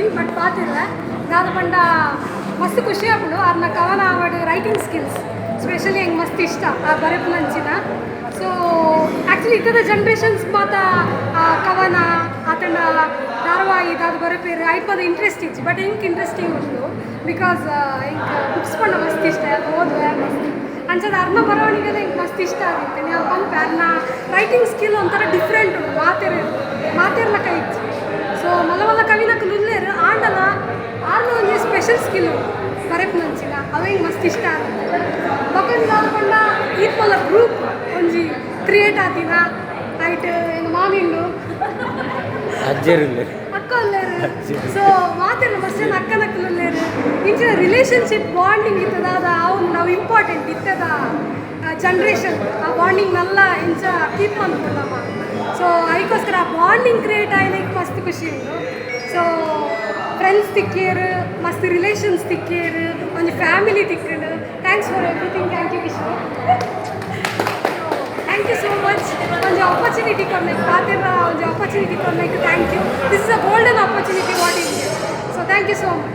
ಇಜ್ಜಿ, ಬಟ್ ಪಾತೆರ್ವೆ. ದಾದ ಪಂಡ ಮಸ್ತ್ ಖುಷಿ ಆಪುಂಡು. ಆರ್ನ ಕವನ ಆವಡ್, ರೈಟಿಂಗ್ ಸ್ಕಿಲ್ಸ್ ಸ್ಪೆಷಲಿ ಎಂಕ್ ಮಸ್ತ್ ಇಷ್ಟ ಆ ಬರೆಪುನಂಚಿನ. ಸೊ ಆ್ಯಕ್ಚುಲಿ ಇತ್ತದ ಜನ್ರೇಷನ್ಸ್ ಮಾತ ಆ ಕವನ ಆತಂಡ ಧಾರಾವಾಹಿ ದಾದ ಬರೆಪೇರು, ಐಟ್ ಮಾತ ಇಂಟ್ರೆಸ್ಟ್ ಇಜ್ಜಿ. ಬಟ್ ಎಂಕ್ ಇಂಟ್ರೆಸ್ಟಿಂಗ್ ಉಂಡು, because ಎಂಕ್ ಬುಕ್ಸ್ ಪಂಡ ಮಸ್ತ್ ಇಷ್ಟ, ಓದುವೆ ಮಸ್ತ್. ಅಂಚದ ಅರ್ನ ಬರವಣಿಗೆಲ್ಲ ಎಂಕ್ ಮಸ್ತ್ ಇಷ್ಟ ಆದಿತ್ತೆ. ನಾನು ಪನ್ಪೆ, ಅರ್ನ ರೈಟಿಂಗ್ ಸ್ಕಿಲ್ ಒಂಥರ ಡಿಫ್ರೆಂಟ್ ಉಂಡು, ಮಾತೆರ್ ಮಾತೆರ್ಲಕ ಇಜ್ಜಿ. ಸೊ ಮಲ್ಲ ಮಲ್ಲ ಕವಿನಕುಲು ಉಲ್ಲೇರು, ಆಂಡಲ ಆರ್ನ ಒಂಜಿ ಸ್ಪೆಷಲ್ ಸ್ಕಿಲ್ ಉಂಡು ಬರೆಪುನಂಚಿನ, ಅವು ಎಂಕ್ ಮಸ್ತ್ ಇಷ್ಟ ಆಗುತ್ತೆ. ಬೊಕ್ಕ ದಾದ ಪಂಡ ಈತ್ ಮಲ್ಲ ಗ್ರೂಪ್ ಒಂಜಿ ಕ್ರಿಯೇಟ್ ಆತಿನ ಐಟ್ ಏನು ಮಾಮಿಂಡು ಅಜ್ಜೆರುಲ್ಲೆರ್. ಅಕ್ಕ ಉಲ್ಲೇರು. ಸೊ ಮಾತೆರ್ಲ ಮಸ್ತ್ ಜನ ಅಕ್ಕನಕ್ಕಲು ಉಲ್ಲೇರು. ಇಂಚಿನ ರಿಲೇಷನ್ಶಿಪ್ ಬಾಂಡಿಂಗ್ ಇತ್ತದ, ಅದು ಅವು ನಾವು ಇಂಪಾರ್ಟೆಂಟ್. ಇತ್ತದ ಜನ್ರೇಷನ್ ಆ ಬಾಂಡಿಂಗ್ ನಲ್ಲ ಇಂಚ ಕೀಪ್ ಮನ್ಪುಂಡಮ್ಮ. ಸೊ ಅದಕ್ಕೋಸ್ಕರ ಆ ಬಾಂಡಿಂಗ್ ಕ್ರಿಯೇಟ್ ಆಯ್ನಕ್ಕೆ ಮಸ್ತ್ ಖುಷಿ ಉಂಡು. ಸೊ ಫ್ರೆಂಡ್ಸ್ ತಿಕ್ಕೇರು, ಮಸ್ತ್ ರಿಲೇಷನ್ಸ್ ತಿಕ್ಕೇರು, ಒಂಜಿ family ತಿಕ್ಕಂಡು. Thanks for everything. Thank you Kishore, thank you so much. ಒಂಜಿ ಆಪರ್ಚುನಿಟಿ ಕೊರ್ನಕ್ಕೆ, ಪಾತೆರ ಒಂಜಿ opportunity ಕೊರ್ನಕ್ಕೆ thank you. This is a golden opportunity what is, so thank you so much.